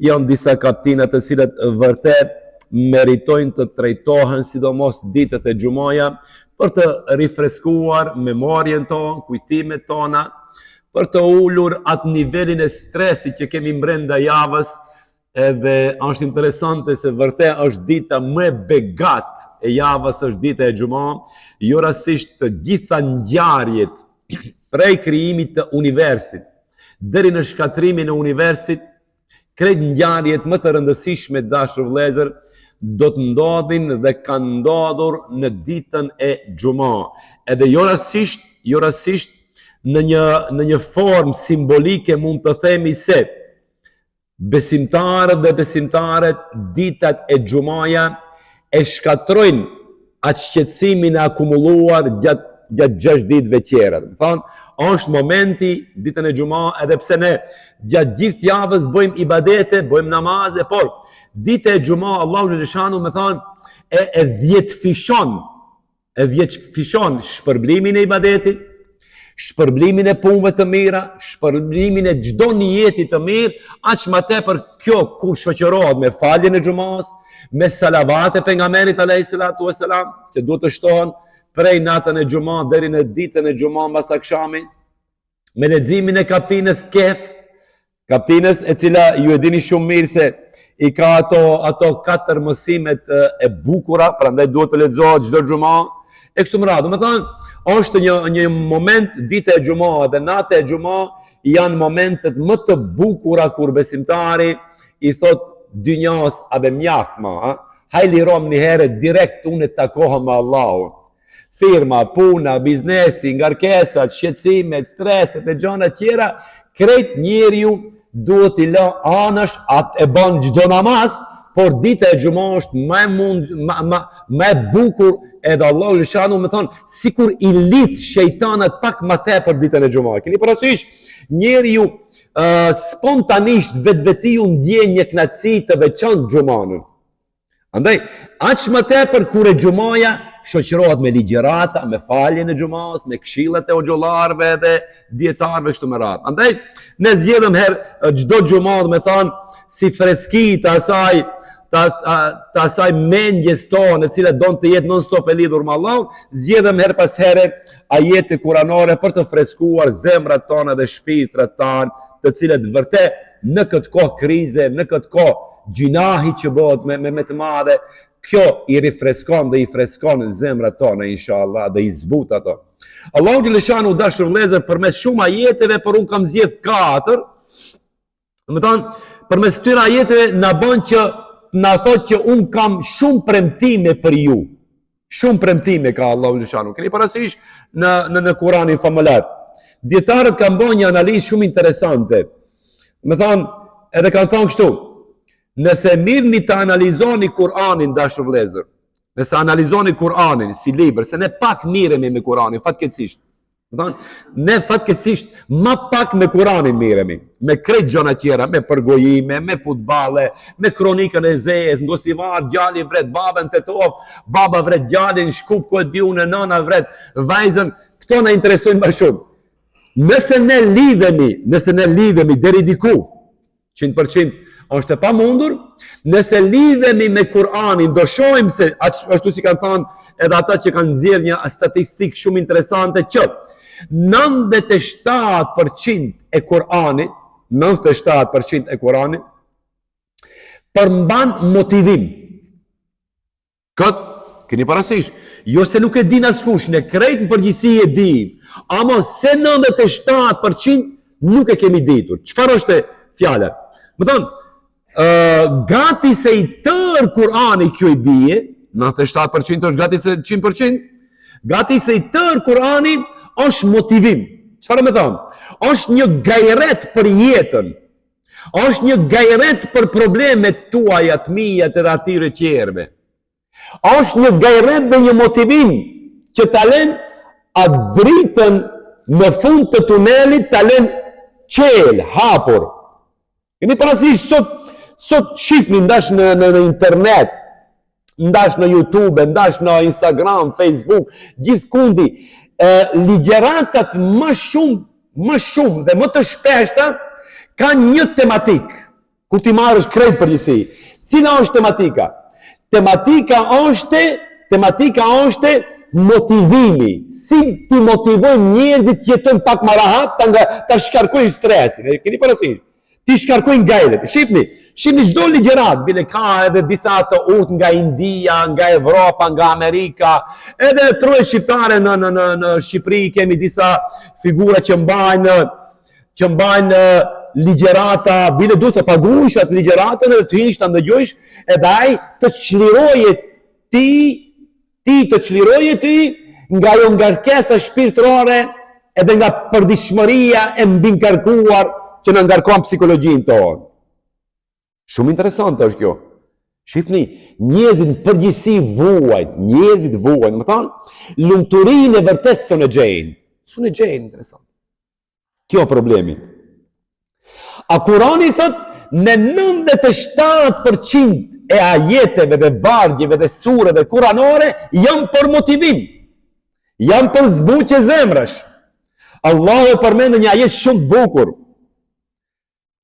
Janë disa kaptina të cilat vërtet meritojnë të trajtohen, sidomos ditët e xhumaja, për të rifreskuar memorien tonë, kujtimet tona, për të ulur atë nivelin e stresit që kemi mbrenda javës, edhe është interesante se vërtet është dita më e begatë e javës është dita e xhuma, jo rastësisht të gjitha ngjarjet prej krijimit të universit deri në shkatërrimin e universit, krejt ngjarjet më të rëndësishme dashur vëllezër do të ndodhin dhe kanë ndodhur në ditën e xhuma. Edhe jo rastësisht, jo rastësisht në një në një formë simbolike mund të themi se Besimtarët dhe besimtaret ditat e xhumaja e shkatërrojnë atë shqetësimin e akumuluar gjatë gjatë 6 ditëve tjera. Domethanë, është momenti ditën e xhuma edhe pse ne gjatë gjithë javës bëjmë ibadete, bëjmë namaze, por dita e xhuma Allahu xheleshanuhu domethanë e e dhjetëfishon e dhjetëfishon shpërblimin e ibadetit, shpërblimin e punëve të mira, shpërblimin e çdo nijeti të mirë, aq ma tepër kjo kur shoqërohet me faljen e xhumasë, me salavat e pejgamberit alayhi salatu wasalam, që duhet të shtohen prej natën e xhuma deri në ditën e xhuma mbas akshamit, me leximin e kaptinës Kehf, kaptinës e cila ju e dini shumë mirë se i ka ato ato katër mësimet e bukura, prandaj duhet të lexohet çdo xhuma e kështu me radhë. Domethanë, është një një moment dita e xhuma dhe nata e xhuma janë momentet më të bukura kur besimtari i thot dynjas abe mjaft ma, ha? Haj lirom një herë direkt unë të takohem me Allahun. Firma, puna, biznesi, ngarkesat, shqetësimet, streset e gjana tjera, krejt njeriu duhet t'i la anash, atë e ban çdo namaz, por dita e xhuma është më e mund, më, më, më e bukur edhe Allahu xheleshanuhu domethanë, sikur i lidh shejtanat pak më tepër ditën e xhuma. Keni parasysh, njeriu uh, spontanisht vetvetiu ndjen një kënaqësi të veçantë xhumanën. Andaj, aq më tepër kur e xhumaja shoqërohet me ligjërata, me faljen e xhumasë, me këshillat e hoxhallarëve dhe dijetarëve kështu me radhë. Andaj, ne zgjedhëm herë çdo xhuma, domethanë, si freski të asaj të, të asaj mendjes tonë, e cila don të jetë non stop e lidhur me Allahun, zgjedhëm herë pas here ajete kuranore për të freskuar zemrat tona dhe shpirtrat tanë, të cilët vërtet në këtë kohë krize, në këtë kohë gjynahi që bëhet me, me, me të madhe, kjo i rifreskon dhe i freskon zemrat tona, inshallah, dhe i zbut ato. Allahu xheleshanuhu dashur vëllezër, përmes shumë ajeteve, por unë kam zgjedh katër, domethanë, përmes këtyre ajeteve na bën që na thotë që unë kam shumë premtime për ju. Shumë premtime ka Allahu xheleshanuhu. Keni parasysh në në në Kuranin famëlartë. Dijetarët kanë bërë një analizë shumë interesante. Domethanë, edhe kanë thënë kështu. Nëse mirrni të analizoni Kur'anin dashur vëllezër, nëse analizoni Kur'anin si libër, se ne pak mirremi me Kur'anin, fatkeqësisht. Domethanë, ne fatkeqësisht ma pak me Kuranin mirremi, me krejt gjona tjera, me përgojime, me futballe, me kronikën e zezë, në Gostivar, djali vret babën Tetovë, baba vret djalin, Shkup ku e di unë, nana vret vajzën, këto na interesojnë ma shumë. Nëse ne lidhemi, nëse ne lidhemi deri diku, 100% është e pamundur, nëse lidhemi me Kur'anin, do shohim se ashtu si kanë thënë edhe ata që kanë nxjerrë një statistikë shumë interesante që 97% e Kur'anit, 97% e Kur'anit përmban motivim. Këtë, keni parasysh, jo se nuk e din askush, ne krejt në përgjithësi e dim, ama se 97% nuk e kemi ditur. Çfarë është fjala? Domethanë, uh, gati se i tërë Kurani kjo i bie, 97% është gati se 100%, gati se i tërë Kurani është motivim. Çfarë domethanë? është një gajret për jetën, Është një gajret për problemet tuaja, të mijat edhe atyre tjerëve. Është një gajret dhe një motivim që ta len atë dritën në fund të tunelit ta len çel, hapur. Keni parasysh sot sot shifni ndash në në, në internet, ndash në YouTube, ndash në Instagram, Facebook, gjithkundi, e, ligjeratat më shumë, më shumë dhe më të shpeshta kanë një tematikë. Kur t'i marrësh krejt përgjithësi, cila është tematika? Tematika është, tematika është motivimi. Si t'i motivojmë njerëzit të jetojnë pak më rahat, ta nga ta shkarkojnë stresin. E keni parasysh? T'i shkarkojnë gajlet. Shifni, shifni çdo ligjëratë, bile ka edhe disa të urtë nga India, nga Evropa, nga Amerika, edhe në trojet shqiptare në në në në Shqipëri kemi disa figura që mbajnë që mbajnë ligjërata, bile duhet të paguajsh atë ligjëratën edhe të hish ta ndëgjojsh, edhe ai të çlirojë ti, ti të çlirojë ti nga ajo ngarkesa shpirtërore edhe nga përditshmëria e mbingarkuar që na ngarkon psikologjinë tonë. Shumë interesante është kjo. Shifni, njerëzit në përgjithësi vuajnë, njerëzit vuajnë, domethanë, lumturinë e vërtetë s'un e gjejnë. S'un e gjejnë, interesant. Kjo problemi. A Kurani thot në 97% e ajeteve dhe vargjeve dhe sureve kuranore janë për motivim. Janë për zbutje zemrash. Allahu e përmend në një ajet shumë të bukur.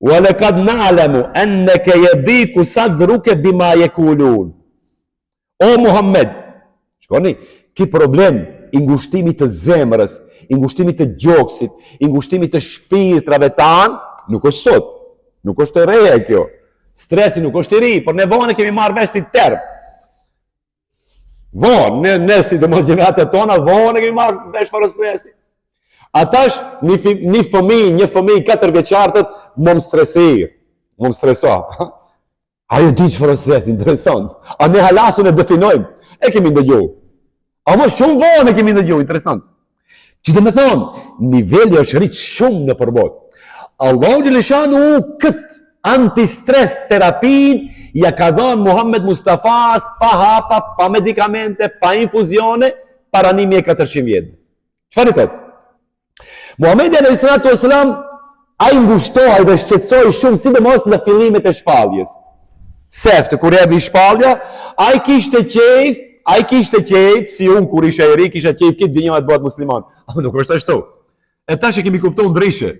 Wa laqad na'lamu annaka yadiku sadruka bima yaqulun. O Muhammed, shikoni, ki problem i ngushtimit të zemrës, i ngushtimit të gjoksit, i ngushtimit të shpirtrave tanë, nuk është sot, nuk është e reja kjo. Stresi nuk është i ri, por ne vonë e kemi marrë vesh si term. Vonë, ne, ne sidomos gjeneratat tona, vonë e kemi marrë vesh çfarë stresi. A tash, një, një fëmi, një fëmi 4 vjeçar thot, më më stresi, më më streso. Ai e di çfarë stresi, interesant. A ne hala s'un e definojmë, e kemi ndëgju. Ama shumë vonë e kemi ndëgju, interesant. Që domethonë, niveli është rritë shumë nëpër botë. Allahu xheleshanuhu këtë antistres terapinë ja ka dhanë Muhammed Mustafas pa hapa, pa medikamente, pa infuzione, para 1400 vjetë. Çfarë i thotë? Muhammedi alejhi salatu ve selam, ai ngushtohej dhe shqetësohej shumë, sidomos në fillimet e shpalljes. Sefte, kur erdhi shpallja, ai kishte qejf, ai kishte qejf, si unë kur isha i ri, kisha qejf krejt dynjaja të bëhet musliman. Ama nuk është ashtu. E tash e kemi kuptu ndryshe,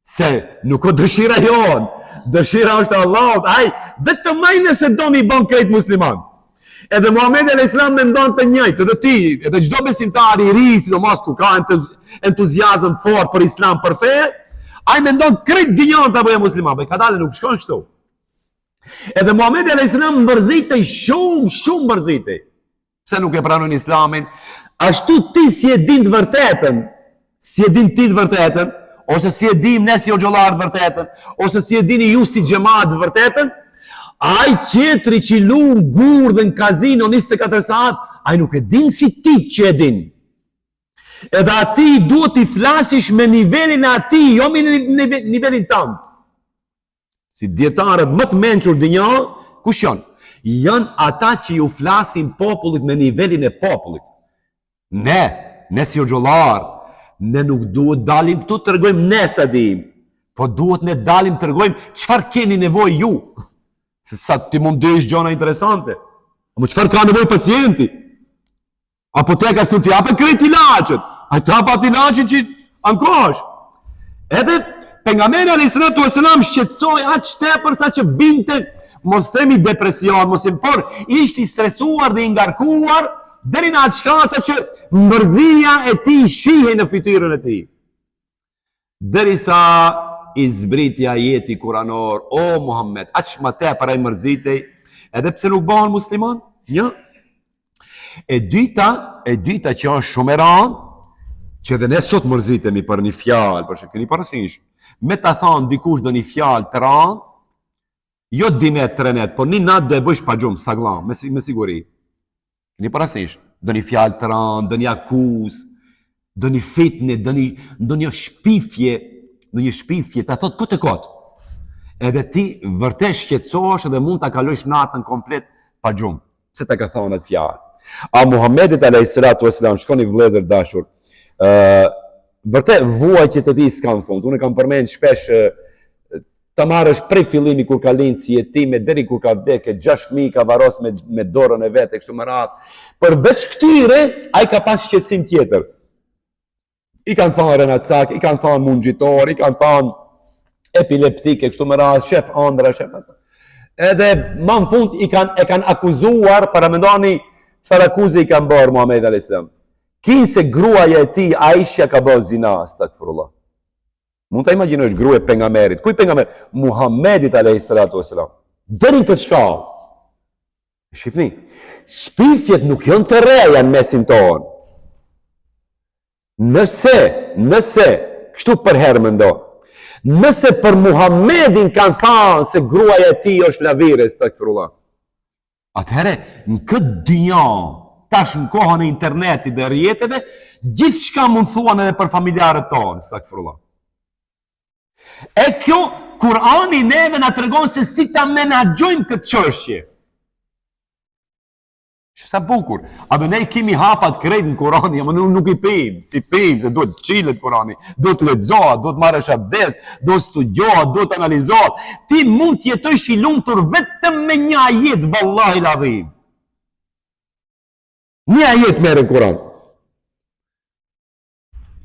se nuk o dëshira jonë, dëshira është e Allahut, ai, vetëm ai nëse do m'i bon krejt musliman. Edhe Muhamedi alayhis salam mendon të njëjtë, edhe ti, edhe çdo besimtar i ri, sidomos ku ka entuziazëm fort për islam, për fe, ai mendon krejt dynjanë ta bëjë musliman, po kadale nuk shkon kështu. Edhe Muhamedi alayhis salam mërzitej shumë, shumë mërzitej. Pse nuk e pranojnë islamin? Ashtu ti si e din të vërtetën, si e din ti të vërtetën, ose si e dim ne si hoxhallarë të vërtetën, ose si e dini ju si xhemat të vërtetën, ai tjetri që lun gurë dhe në kazino 24 saat, ai nuk e din si ti që e din. Edhe atij duhet t'i flasish me nivelin e atij, jo me nivelin tand. Si dijetarët më të mençur dynja, kush janë? Janë ata që ju flasin popullit me nivelin e popullit. Ne, ne si hoxhallarë, ne nuk duhet dalim këtu të tregojmë ne sa dim, po duhet ne dalim të tregojmë çfarë keni nevojë ju. Se sa ti mund të dish gjona interesante. Ama çfarë ka nevojë pacienti? Apoteka s'un t'i japë krejt ilaçet. Ai të jap atë ilaçin që ankohesh. Edhe pejgamberi alayhis salatu wasalam shqetësohej aq tepër sa që binte mos themi depresion, mos e por ishte i stresuar dhe i ngarkuar deri në atë shkallë sa që mërzia e tij shihej në fytyrën e tij. Derisa i zbriti ajeti kuranor, o Muhammed, aq më tepër ai mërzitej, edhe pse nuk bëhen musliman, një. E dyta, e dyta që është shumë e rëndë, që edhe ne sot mërzitemi për një fjalë, për shembull keni parasysh, me ta thanë dikush ndonjë fjalë të rëndë, jo dy net, tre net, por një natë do e bësh pa gjumë, saglam, me, me siguri. Keni parasysh, ndonjë fjalë të rëndë, ndonjë akuzë, ndonjë fitne, ndonjë ndonjë shpifje, ndonjë shpifje, ta thot kot e kot. Edhe ti vërtet shqetësohesh edhe mund ta kalosh natën komplet pa gjumë. Pse ta ka thënë atë fjalë? A Muhammedit alayhis salatu wasalam, shikoni vëllezër dashur, ë vërtet vuajtjet e tij s'kan fund. Unë kam përmend shpesh Ta marrësh prej fillimi kur ka lind si jetim e deri kur ka vdekë, 6 fëmijë ka varros me me dorën e vet e kështu me radhë. Përveç këtyre, ai ka pas shqetësim tjetër. I kanë thënë rrenacak, i kanë thënë mungjitor, i kanë thënë. Epileptik e kështu me radhë, shef andra, shef ato. Edhe ma në fund i kanë e kanë akuzuar, paramendoni çfarë akuze i kanë bërë Muhamedit alayhis salam. Kinse gruaja e tij Aisha ka bërë zina, astagfirullah. Mund ta imagjinosh gruaja e pejgamberit. Kujt pejgamber? Muhamedit alayhis salatu wasalam. Deri në këtë shkallë. Shifni, shpifjet nuk janë të reja në mesin tonë. Nëse, nëse, kështu përherë mendo, nëse për Muhammedin kanë thanë se gruaja e tij është lavire, estagfirullah, atëherë, në këtë dynja, tash në kohën e internetit dhe rrjeteve, gjithçka mund thuan edhe për familjarët tonë, estagfirullah. E kjo, Kurani neve na tregon se si ta menaxhojmë këtë çështje. Që sa bukur. A ne i kemi hapat krejt në Kurani, ama nuk, nuk i pim, s'i pim, se duhet çilet Kurani, duhet lexohet, duhet marrësh abdes, duhet studiohet, duhet analizohet. Ti mund të jetojsh i lumtur vetëm me një ajet, vallahil adhim. Një ajet merre në Kuran.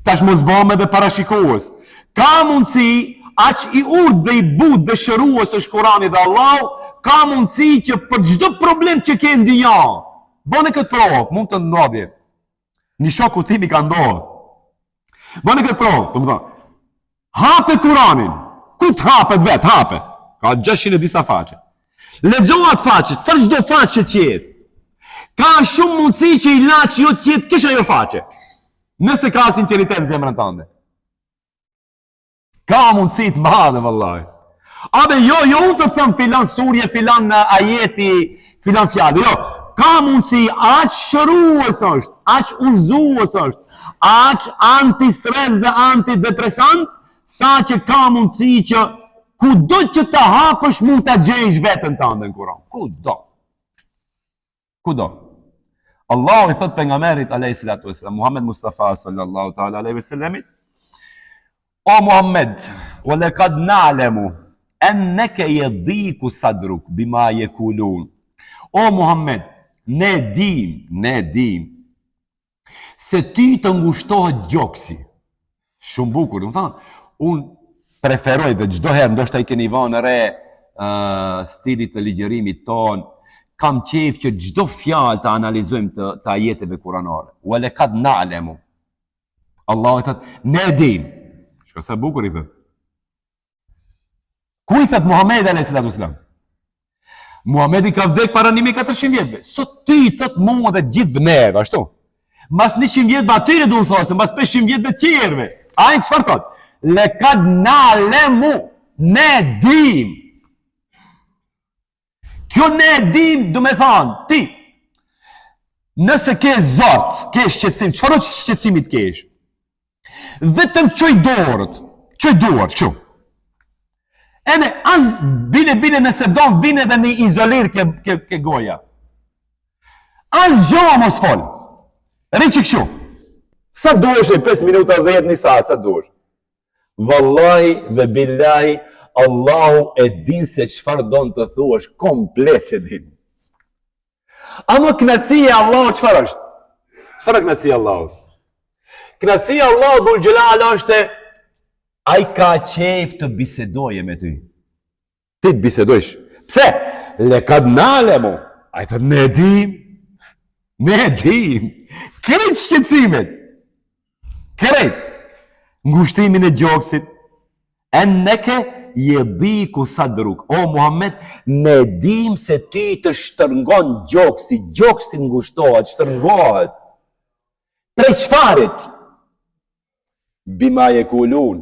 Tash mos bëhem edhe parashikues. Ka mundësi, aq i urtë dhe i butë dhe shërues është Kurani dhe Allahu, ka mundësi që për çdo problem që ke në dynja, bëne këtë provë, mund të ndodhë. Një shoku tim i ka ndodhur. Bëne këtë provë, domethënë. Hape Kuranin. Ku të hapet vet, hape. Ka 600 e disa faqe. Lexo atë faqe, çfarë çdo faqe që jetë. Ka shumë mundësi që ilaçi jot të jetë kesh ajo faqe. Nëse ka sinqeritet në zemrën tënde. Ka mundësi të madhe vallahi. Abe jo, jo unë të them filan surje, filan ajeti, filan fjalë. Jo, ka mundësi aq shërues është, aq udhëzues është, aq anti-stres dhe antidepresant, sa që ka mundësi që kudo që ta hapësh mund ta gjejsh veten tënde në Kur'an. Kudo. Kudo. Allahu i thot pejgamberit alayhi salatu wasallam Muhammed Mustafa sallallahu ta'ala alaihi wasallamit O Muhammed, wa laqad na'lamu annaka yadhiku sadruk bima yaqulun. O Muhammed, ne dim, ne dim se ty të ngushtohet gjoksi. Shumë bukur, domethënë, unë preferoj dhe çdo herë ndoshta i keni vënë re uh, stilit të ligjërimit tonë, kam qejf që çdo fjalë të analizojmë të, të ajeteve kuranore. Wa laqad na'lamu. Allahu thot, ne dim. Shiko sa bukur i thot. Ku i thot Muhamedi alayhi salatu wasalam? Muhamedi ka vdek para 1400 vjetëve. Sot ty i thot mua dhe gjithë neve, ashtu. Mas 100 vjetëve atyre du të thotë, mas 500 vjetëve të tjerëve. Ai çfarë thot? Lekad na'lemu, ne dim. Kjo ne dim, domethanë, ti, nëse ke zor, ke shqetësim, çfarë shqetësimi të kesh? Vetëm çoj dorët, çoj duart, kështu. Ene, as, bile, bile, nëse don, vin edhe një izolir ke, ke, ke goja. Asgjo mos fol. Rri qikështu. Sa duhesh e 5 minuta, 10, një saat, sa duhesh. Vallahi dhe billahi, Allahu e din se çfarë don të thuash, komplet e din. Ama kënaqësia e Allahut çfarë është? Çfarë kënaqësia e Allahut? Kënaqësia e Allahut dhul xhelal është ai ka qejf të bisedoje me ty. Ti të bisedojsh. Pse? Lekad na'lemu. Ai thot ne e dim. Ne e dim. Krejt shqetësimet. Krejt. Ngushtimin e gjoksit. Enneke jediku sadruk. O Muhammed, ne dim se ty të shtërngon gjoksi, gjoksi ngushtohet, shtërngohet. Prej çfarit? Bima jekulun,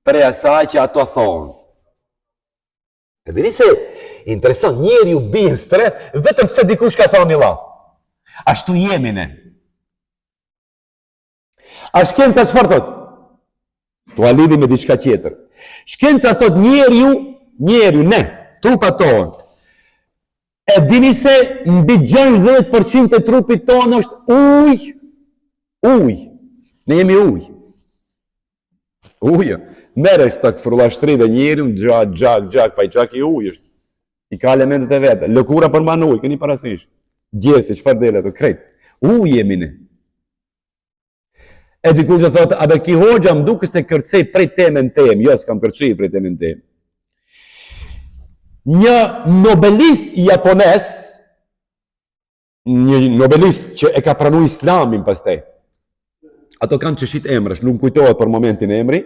prej asaj që ato thonë. E dini se, interesant, njeriu bie në stres, vetëm pse dikush ka thonë një llaf. Ashtu jemi ne. A shkenca çfarë thot? T'ua lidhi me diçka tjetër. Shkenca thot njeriu, njeriu ne, trupat tonë. E dini se mbi 60% e trupit tonë është ujë, ujë. Ne jemi ujë. Ujë. Merre estagfirullah shtrive njeriun, gjak, gjak, gjak, pa i gjak i ujë është. I ka elementet e veta. Lëkura përmban ujë, keni parasysh. Djersë, çfarë del ato krejt. Ujë jemi ne. E dikush do thotë, a be ki hoxha më duket se kërcej prej teme në temë. Jo, s'kam kërcy prej teme në temë. Një nobelist japonez, një nobelist që e ka pranu islamin pastaj, ato kanë qëshit emrësh, nuk më kujtohet për momentin emri,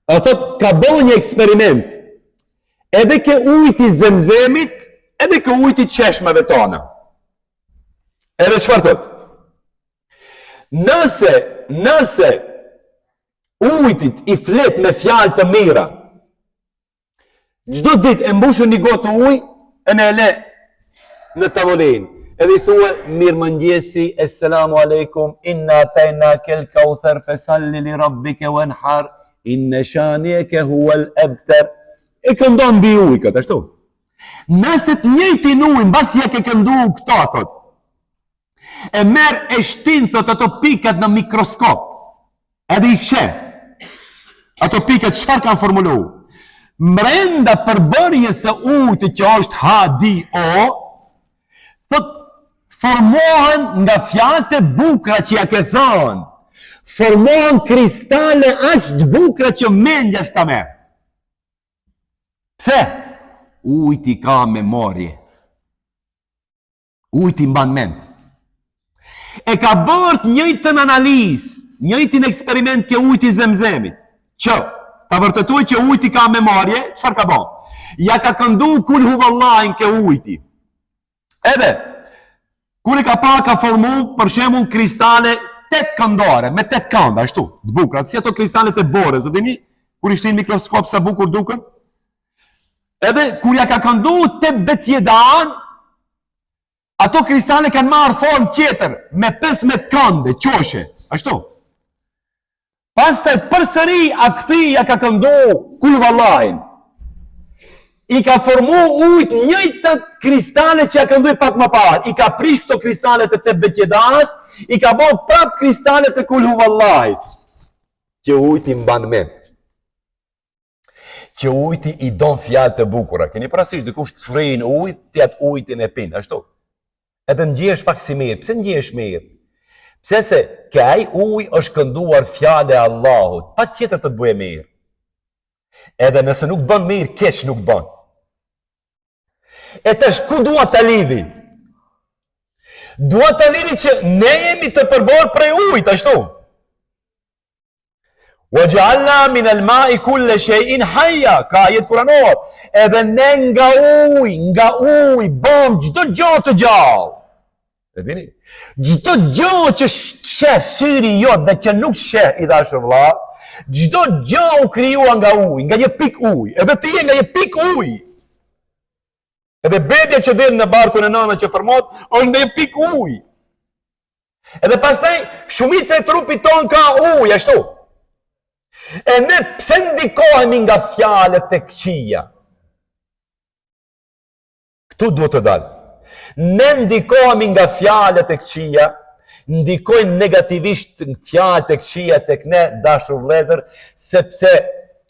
e thot, ka bo një eksperiment, edhe ke ujti i Zemzemit, edhe ke ujti i çeshmeve tona. Edhe çfarë thot? Nëse, nëse ujtit i flet me fjalë të mira, çdo ditë e mbushën një gotë ujë e në e le në tavolinë. Edhe i thue, mirëmëngjesi, esselamu alejkum, inna a'tajnakel kauther, fesalli li rabbike wenhar, inne shanieke huel ebter. E këndon mbi ujë këtë, ashtu. Nëse të njëjtin ujë, mbasi ja ke këndu këto, thot, E merr e shtin thot ato pikat në mikroskop. Edhe i sheh. Ato pikat çfarë kanë formulu? Mrenda përbërjes së ujit që është H2O, thot formohen nga fjalët e bukura që ja ke thënë. Formohen kristale aq të bukura që mendja s'ta merr. Pse? Ujti ka memorie. Ujti mban mend. E ka bërë të njëjtën analizë, njëjtin eksperiment ke ujti i Zemzemit, që ta vërtetoj që ujti ka memorie, çfarë ka bërë? Ja ka këndu kul huvallahin ke ujti. Edhe, kur e ka pa ka formu, për shembull, kristale tet këndore, me tet kënda, ashtu, të bukura, si ato kristalet e borës, e dini, kur i shtin n'mikroskop sa bukur duken, Edhe kur ja ka këndu tebbet jedan, ato kristale kanë marrë formë tjetër, me 15 kande, qoshe, ashtu. Pastaj përsëri a kthy ja ka këndu kul huvallahin. I ka formu ujt njëjtat kristale që ja këndu pak më parë. I ka prish këto kristale të tebbet jedas, i ka bo prap kristale të kul huvallahit. Që ujti mban mend. që ujti i don fjalë të bukura. Keni parasysh dikush të fryn ujë, ti atë ujtin e pin, ashtu. Edhe ndjehesh pak si mirë. Pse ndjehesh mirë? Pse se ke ai ujë është kënduar fjala e Allahut, patjetër të të bëjë mirë. Edhe nëse nuk bën mirë, keq nuk bën. E tash ku dua ta lidhi? Dua ta lidhi që ne jemi të përbërë prej ujit, ashtu. Wa ja'alna min al-ma'i kulla shay'in hayya, ka ajet kuranor. Edhe ne nga uji, nga uji bëm çdo gjë të gjallë. E dini? Çdo gjë që sheh syri jot dhe që nuk sheh i dashur vëlla, çdo gjë u krijua nga uji, nga një pikë ujë. Edhe ti je nga një pikë ujë. Edhe bebja që del në barkun e nënës që formohet, është nga një pikë ujë. Edhe pastaj shumica e trupit tonë ka ujë ashtu. E ne pse ndikohemi nga fjalët e këqija? Këtu duhet të dal. Ne ndikohemi nga fjalët e këqija, ndikojnë negativisht fjalët e këqija tek ne, dashur vëllezër, sepse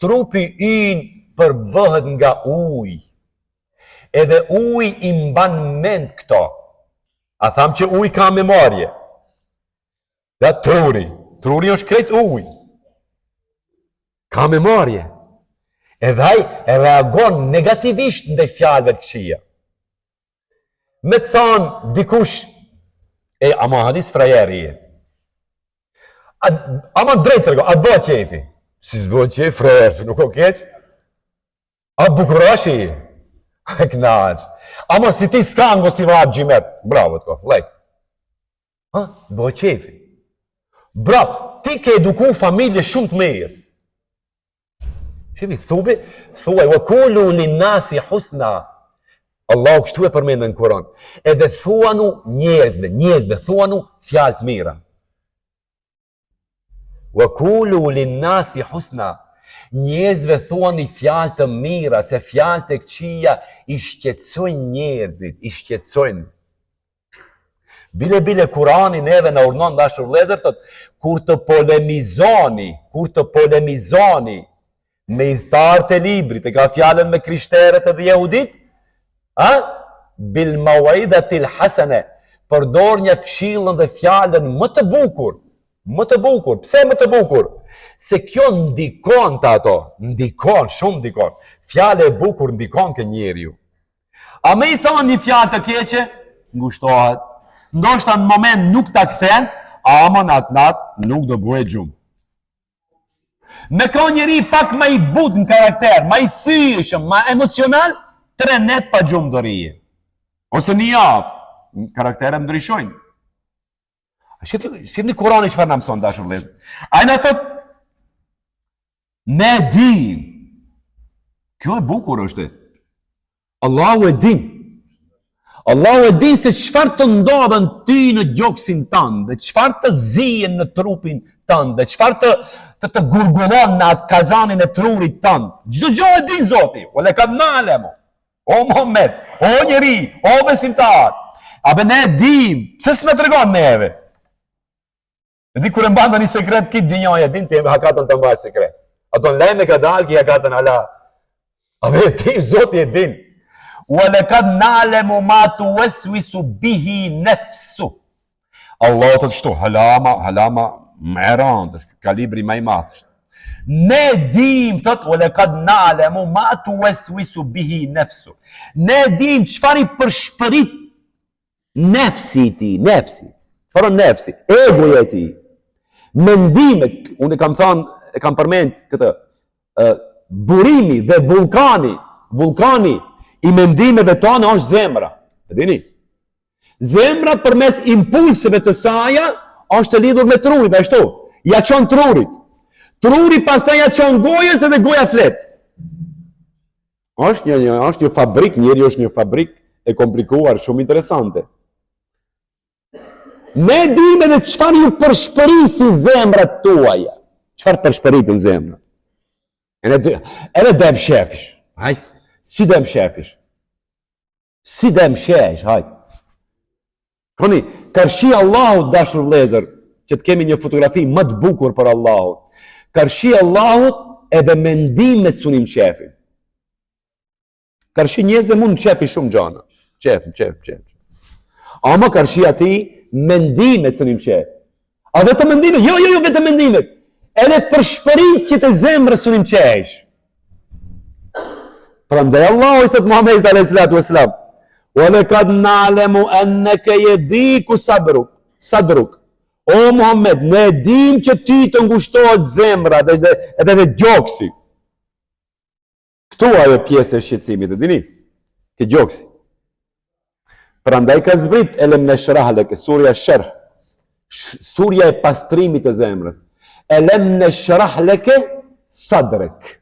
trupi ynë përbëhet nga ujë. Edhe uji i mban mend këto. A thamë që uji ka memorie? Dhe truri, truri është krejt ujë. Ka memorie. Edhe ai reagon negativisht ndaj fjalëve të këqija. Me të thanë dikush, e ama halis frajer je. A, ama drejt trego, a t'bëhet qejfi? Si s'bëhet qejfi, frajer, nuk o keq. A bukurosh je? A knaq. Ama si ti s'ka në Gostivar gjimet. Bravo të koftë, lejt. Ha, bëhet qejfi. Bravo, ti ke eduku familje shumë të mirë. Shifi, thubi, thuaj, wa kulu lin nasi husna. Allahu kështu e përmend në Kur'an. Edhe thuanu njerëzve, njerëzve thuanu fjalë të mira. Wa kulu lin nasi husna. Njerëzve thuani fjalë të mira, se fjalët e këqija i shqetësojnë njerëzit, i shqetësojnë. Bile bile Kurani neve na urdhnon dashur vëllezër thot kur të polemizoni, kur të polemizoni me ithtarët e librit, e ka fjalën me krishterët edhe jehudit, a? Bil mauidhatil hasene, përdornja këshillën dhe fjalën më të bukur. Më të bukur. Pse më të bukur? Se kjo ndikon te ato. Ndikon, shumë ndikon. Fjala e bukur ndikon ke njeriu. A me i thonë një fjalë të keqe, ngushtohet. Ndoshta në moment nuk ta kthen, ama në atë natë nuk do bojë gjumë. Me kon njeri pak ma i butë në karakter, ma i thyeshëm, ma emocional, tre net pa gjumë do rrijë. Ose një javë, karakteret ndryshojnë. Shifni, shifni Kurani çfarë na mëson, dashur vëllezër. Ai na thot, ne dim. Kjo e bukur është. Allahu e din. Allahu e din se çfarë të ndodhen ty në gjoksin tënd, dhe çfarë të zien në trupin tënd, dhe çfarë të të të gurgullon në atë kazanin e trurit tënd. Çdo gjë e din Zoti. Wa lekad na'lemu. O Muhammed, o njeri, o besimtar. A be ne e dim, pse s'na tregon neve? E di kur e mban një sekret krejt dynjaja din ti hakatën ta mbaj sekret. Ato lajme ka dalë ki hakatën ala. A be ti Zoti e din. Wa lekad na'lemu ma tuwaswisu bihi nafsu. Allahu thotë kështu, hala ma, hala ma, më e randë, kalibri ma i madh. Ne dim, thot, wa lekad na'lemu ma tuwaswisu bihi nafsu. Ne dim çfarë i përshpërit Nefsi i tij, nefsi. Çfarë nefsi? Egoja e tij. Mendimet, unë e kam thënë, e kam përmend këtë, ë burimi dhe vullkani, vullkani i mendimeve tona është zemra. E dini? Zemra përmes impulseve të saja është e lidhur me trurin, ashtu. Ja çon trurit. Truri pastaj ja çon gojës edhe goja flet. Është një, një, është një fabrik, njeri është një fabrik e komplikuar, shumë interesante. Ne dimë edhe çfarë ju përshpërisin zemrat tuaja. Çfarë përshpëritën zemra? Edhe, edhe do e mshefish. Hajt, si do e mshefish? Si do e mshefish, hajt. Koni, karshi Allahut dashur vëllezër, që të kemi një fotografi më të bukur për Allahun. Karshi Allahut edhe mendimet s'un i mshefim. Karshi njerëzve mund të mshefi shumë gjana. Mshef, mshef, mshef. Ama karshi atij mendimet s'un i mshef. A vetëm mendimet? Jo, jo, jo, vetëm mendimet. Edhe përshpëritjet e zemrës s'un i mshesh. Prandaj Allahu i thot Muhammedit alayhi salatu wasalam, "Wa laqad na'lamu annaka yadiku sabruk." Sadruk. O Muhammed, ne e dim që ty të ngushtohet zemra dhe dhe edhe dhe gjoksi. Këtu ajo pjesë e shqetësimit, e dini? Ke gjoksi. Prandaj ka zbrit elem neshrah leke, surja sherh, surja e pastrimit të zemrës. Elem neshrah leke sadrek.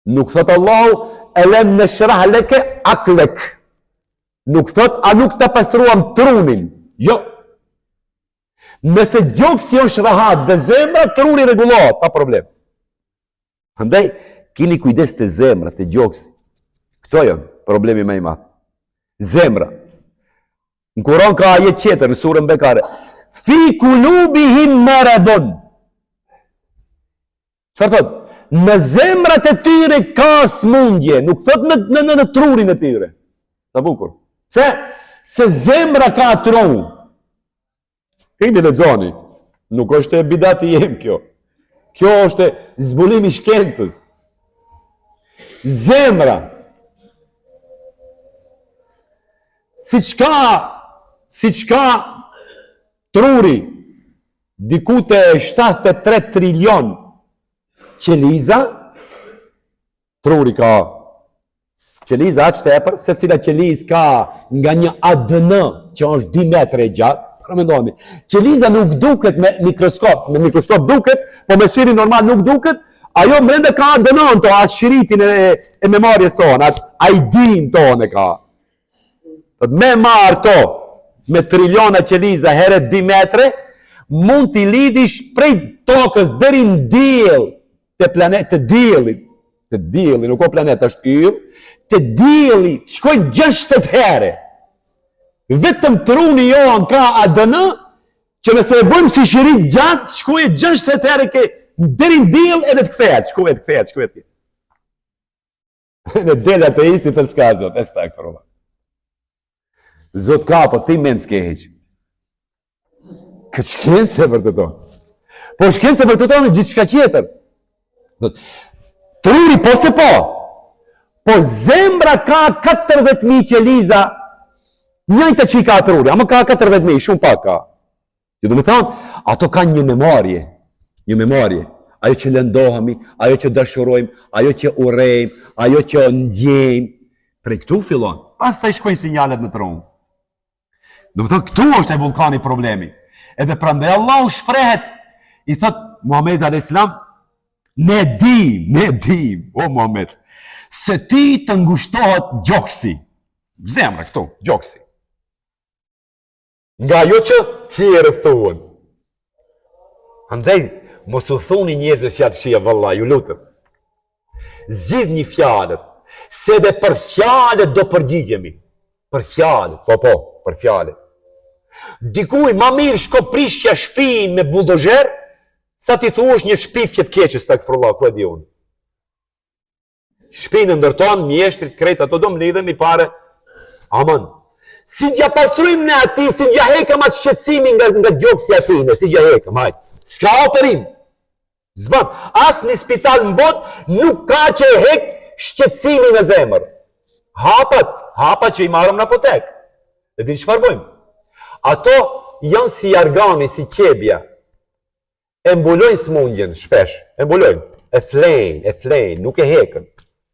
Nuk thot Allahu, elem neshrah leke aklek. Nuk thot, a nuk ta pastruam trunin. Jo. Nëse gjoksi është rahat dhe zemra, truni rregullohet, pa problem. Andaj, kini kujdes te zemra, te gjoksi. Këto janë problemi më i madh. Zemra. Në Kur'an ka ajet tjetër në surën Bekare. Fi kulubihim maradun. Çfarë thot? Në zemrat e tyre ka smundje, nuk thot në në në, në trurin e tyre. Sa bukur. Pse? Se zemra ka tru. Hini lexoni. Nuk është e bidati jem kjo. Kjo është zbulimi i shkencës. Zemra. Siç ka, siç ka truri, diku te 73 trilion qeliza, truri ka qeliza aq tepër, secila qelizë ka nga një ADN që është 2 metre e gjatë, paramendoni, qeliza nuk duket me mikroskop, me mikroskop duket, po me syrin normal nuk duket, ajo mrenda ka ADN-në to, atë shiritin e, e memorjes tonë, atë ID-n tonë e ka. Thot me marrë to me triliona qeliza here 2 metre, mund t'i lidhish prej tokës deri në diell të planet të diellit, të dielli, nuk o planet, është yll, të dielli shkojnë 60 herë. Vetëm truni jonë ka ADN që nëse e bëjmë si shirit gjatë, shkojë 60 herë ke deri në diell edhe të kthehet, shkojë të kthehet, shkojë. Në del ateisti thotë s'ka zot, estagfirullah. Zot ka, po ti mend s'ke hiç. Këtë shkenca e vërteton. Po shkenca e vërteton gjithçka tjetër. Truri po se po. Po zemra ka 40.000 qeliza, njëjta që i ka truri, ama ka 40.000, shumë pak ka. Që do me thonë, ato kanë një memorie, një memorie, ajo që lëndohemi, ajo që dashurojmë, ajo që urrejmë, ajo që ndjejmë, prej këtu fillon, pastaj shkojnë sinjalet në tru. Do me thonë, këtu është e vullkani problemi. Edhe prandaj Allahu shprehet, i thot Muhammed a.s. Ne dim, ne dim, o Muhammed, se ti të ngushtohet gjoksi. Zemra këtu, gjoksi. Nga ajo që tjerët thuhen. Andaj, mos u thuni njerëzve fjalë të këqija, vëlla, ju lutem. Zgjidhni fjalët, se dhe për fjalët do përgjigjemi. Për fjalët, po po, për fjalët. Dikuj ma mirë shko prishja shpinë me buldozher, sa t'i thuash një shpifje të keqe, estagfirullah, ku e di unë. Shpinë ndërton, mjeshtrit krejt ato do mlidhemi pare. Aman. Si t'ja pastrojmë ne atij, si t'ja hekëm atë shqetësimin nga, nga gjoksi atij, si t'ja hekëm, hajt. S'ka operim. S'ban, asnjë spital në botë nuk ka që e hek shqetësimin në zemër. Hapat, hapat që i marrëm në apotek. E din çfarë bëjmë? Ato janë si jargani, si qebja. E mbulojnë smundjen shpesh, e mbulojnë, e flejnë, e flejnë, nuk e hekën.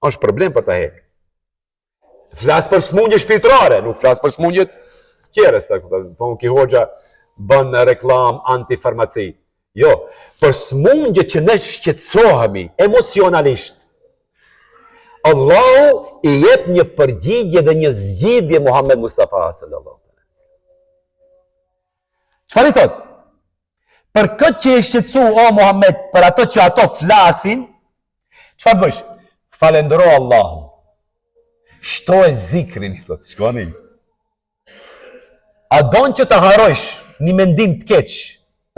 Është problem për ta hek. Flas për smundje shpirtërore, nuk flas për smundje tjera, se thonë ky hoxha bën reklamë antifarmaci. Jo, për smundje që ne shqetësohemi emocionalisht. Allahu i jep një përgjigje dhe një zgjidhje Muhammed Mustafa sallallahu alaihi wasallam. Çfarë i thot? Për këtë që je shqetësu, o Muhammed, për ato që ato flasin, çfarë bësh? Falendero Allahun. Shtoje zikrin, i thot, shkoni. A don që të harrojsh një mendim të keq,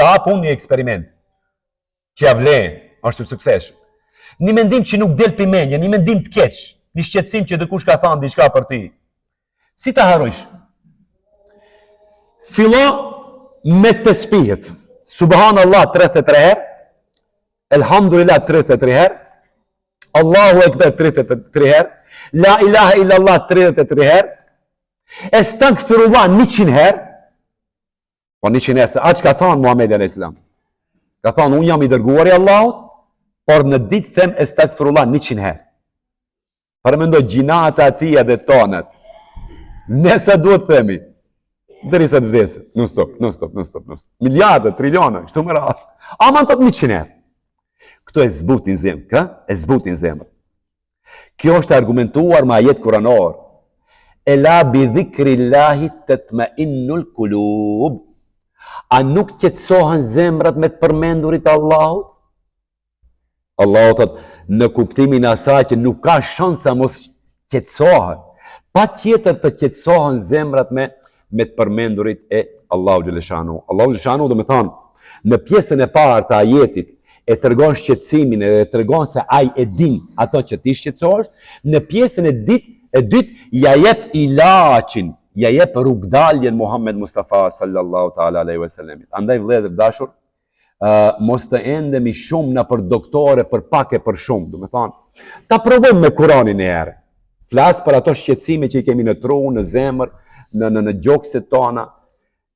ta hap unë një eksperiment. që ja vlen, është i suksesshëm. Një mendim që nuk del pi menje, një mendim të keq, një shqetësim që dikush ka thënë diçka për ty. Si ta harrojsh? Fillo me tesbihet. Subhanallah 33 herë, Elhamdulillah 33 herë, Allahu Ekber 33 herë, La ilaha illallah 33 herë, Estagfirullah 100 herë, Po 100 herë, se aq ka thonë Muhammedi a.s. Ka thonë, unë jam i dërguar i Allahut, por në ditë them estagfirullah 100 herë. Paramendo gjynahet e atij edhe tonat. Ne sa duhet themi, derisa të vdesim, non stop, non stop, non stop, non stop. Miliarda, triliona, kështu me radhë. Aman thot 100 herë. Këto e zbutin zemrën, ka? E zbutin zemrën. Kjo është argumentuar me ajet kuranor. Ela bi dhikrillahi tetmainnul kulub. A nuk qetësohen zemrat me të përmendurit e Allahut? Allahu thot në kuptimin e asaj që nuk ka shansa mos qetësohen. Patjetër të qetësohen zemrat me me të përmendurit e Allahu xheleshanuhu. Allahu xheleshanuhu domethanë, në pjesën e parë të ajetit, e tregon shqetësimin edhe e tregon se ai e din ato që ti shqetësohesh, në pjesën e ditë e dytë ja jep ilaçin, ja jep rrugdaljen Muhammed Mustafa sallallahu ta'ala alaihi wasallam. Andaj vëllezër dashur, uh, mos të endemi shumë nëpër doktore për pak e për shumë, domethanë, ta provojmë me Kuranin një herë. Flas për ato shqetësime që i kemi në tru, në zemër, në në në gjokset tona,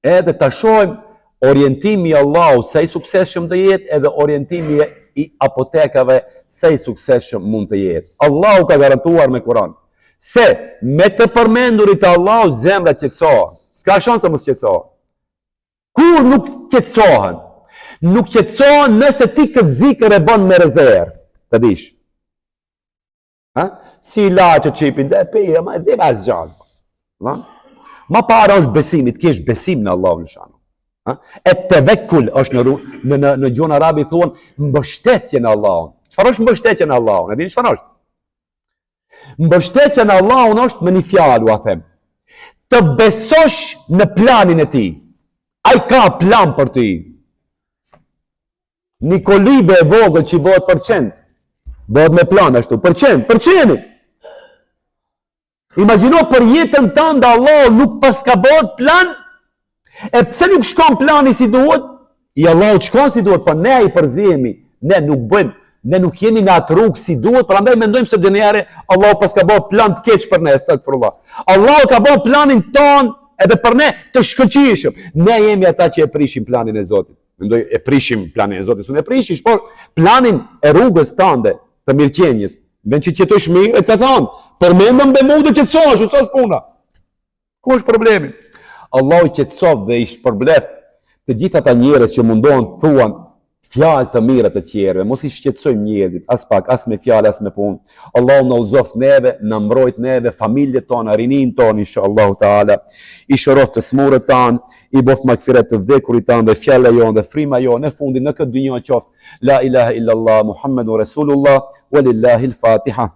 edhe ta shohim orientimi i Allahut sa i suksesshëm do jetë, edhe orientimi i apotekave sa i suksesshëm mund të jetë. Allahu ka garantuar me Kur'an se me të përmendurit e Allahut zemrat qetësohen. S'ka shanse mos qetësohen. Kur nuk qetësohen? Nuk qetësohen nëse ti këtë zikër e bën me rezervë, të dish. Ha? Si ilaçe që i pin, dhe pe, ma e dhe as gjazë. Ha? Ma para është besimi, të kesh besim në Allahun xheleshanuhu. Ha? E tevekul është në, në, në, në gjuhën arabe thuan mbështetje në Allahun. Çfarë është mbështetje në Allahun? E dini çfarë është? Mbështetja në Allahun është me një fjalë, ua them. Të besosh në planin e tij. Ai ka plan për ty. Një kolibe e vogël që bëhet për qentë. Bëhet me plan ashtu, për qentë, për qenit. Imagjino për jetën tënde Allahu nuk paska bërë plan. E pse nuk shkon plani si duhet? I Allahut shkon si duhet, po ne i përzihemi, ne nuk bëjmë, ne nuk jemi në atë rrugë si duhet, prandaj mendojmë se ndonjëherë Allahu paska bërë plan të keq për ne, estagfirullah. Allahu ka bërë planin tonë edhe për ne të shkëlqyeshëm. Ne jemi ata që e prishim planin e Zotit. Mendoj e prishim planin e Zotit, s'un e prishish, por planin e rrugës tënde të mirëqenies, në vend që të jetosh mirë, e të ka thonë, përmendëm be mu do qetësohesh, u sos puna. Ku është problemi? Allahu i qetësoftë dhe i shpërbleftë të gjithë ata njerëz që mundohen të thuan fjalë të mira të tjerëve, mos i shqetësojmë njerëzit, as pak, as me fjalë, as me punë. Allahu na udhëzoftë neve, na mbrojtë neve, familjet tona, rininë tonë, insha Allahu Teala. I shëroftë të smurët tanë, i boftë magfiret të vdekurit tanë dhe fjala jonë dhe fryma jonë e fundit në këtë dynja qoftë la ilaha illallah Muhammedun Rasulullah, walillahi al-Fatiha.